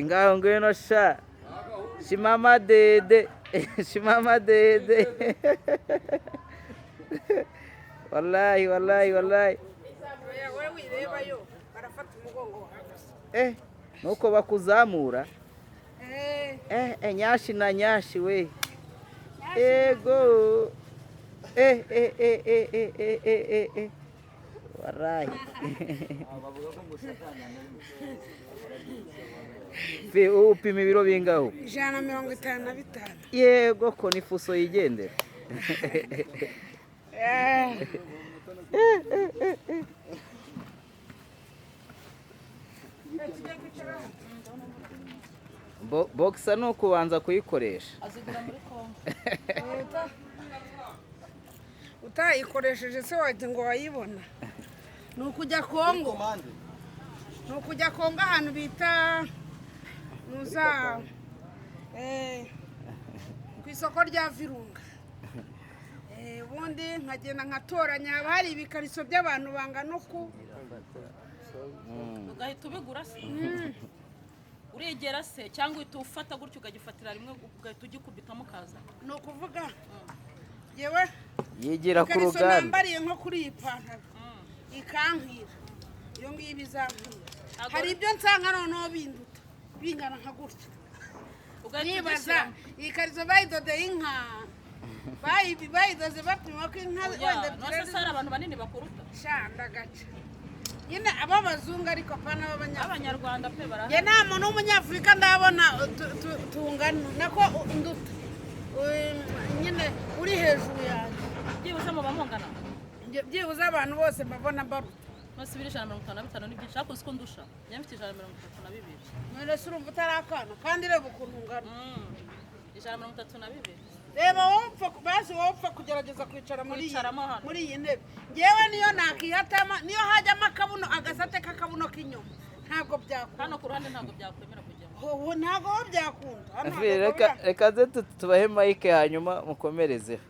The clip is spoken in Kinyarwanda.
Ngaho ngwino sha, shimama dede, shimama dede. Wallahi, wallahi, wallahi. Wowe wirebayo, barafata umugongo wawe. Nuko bakuzamura. Eh. Nyashi na nyashi we, ego, wallahi. Fi, upima ibiro bingaho? 155. Yego ko ni fuso yigendera. Boxer ni ukubanza kuyikoresha. Azigura muri Kongo. Utayikoresheje se wagira ngo wayibona? Ni ukujya Kongo, ni ukujya Kongo ahantu bita muza ku isoko rya Virunga. Ubundi nkagenda nkatoranya, haba hari ibikariso by'abantu bangana uku. Ugahita ubigura se, urigera se, cyangwa uhita ufata gutyo ukagifatira rimwe, ugahita ugikubitamo ukaza? Ni ukuvuga yewe Yigira ku ikariso ruganda. nambariye nko kuri iyi pantaro ikankwira, iyo ngiyo iba izankwira. Hari ibyo nsanga noneho binduta, bingana nka gutya. Ugahita Nibaza ugishyiramo. iyi kariso bayidodeye inka, bayidoze bapima ko inka Oya, wenda none se hari abantu banini bakuruta? Sha, ndagaca nyine ab'abazungu, ariko apana b'abanyafurika. Abanyarwanda pe Njye barahari. nta muntu w'umunyafurika ndabona tungana nako nduta. Nyine uri hejuru yanjye. Byibuze muba mungana. Njye byibuze abantu bose mbabona mbaruta. None se ibiro 155 ni byinshi? Ariko uzi ko ndusha? Njye mfite 132. None se urumva utari akana? Kandi reba ukuntu ungana. 132. Reba wowe upfa basi wowe upfa kugerageza kwicara muri iyi Kwicaramo hano. muri iyi ntebe. Ngewe niyo nakihatama, niyo hajyamo akabuno, agasate k'akabuno k'inyuma, ntabwo byakunda. Hano ku ruhande ntabwo byakwemera kujyamo. Ho, ntabwo ho byakunda. Hano Fi, ntabwo reka reka ze tubahe mike, hanyuma mukomerezeho.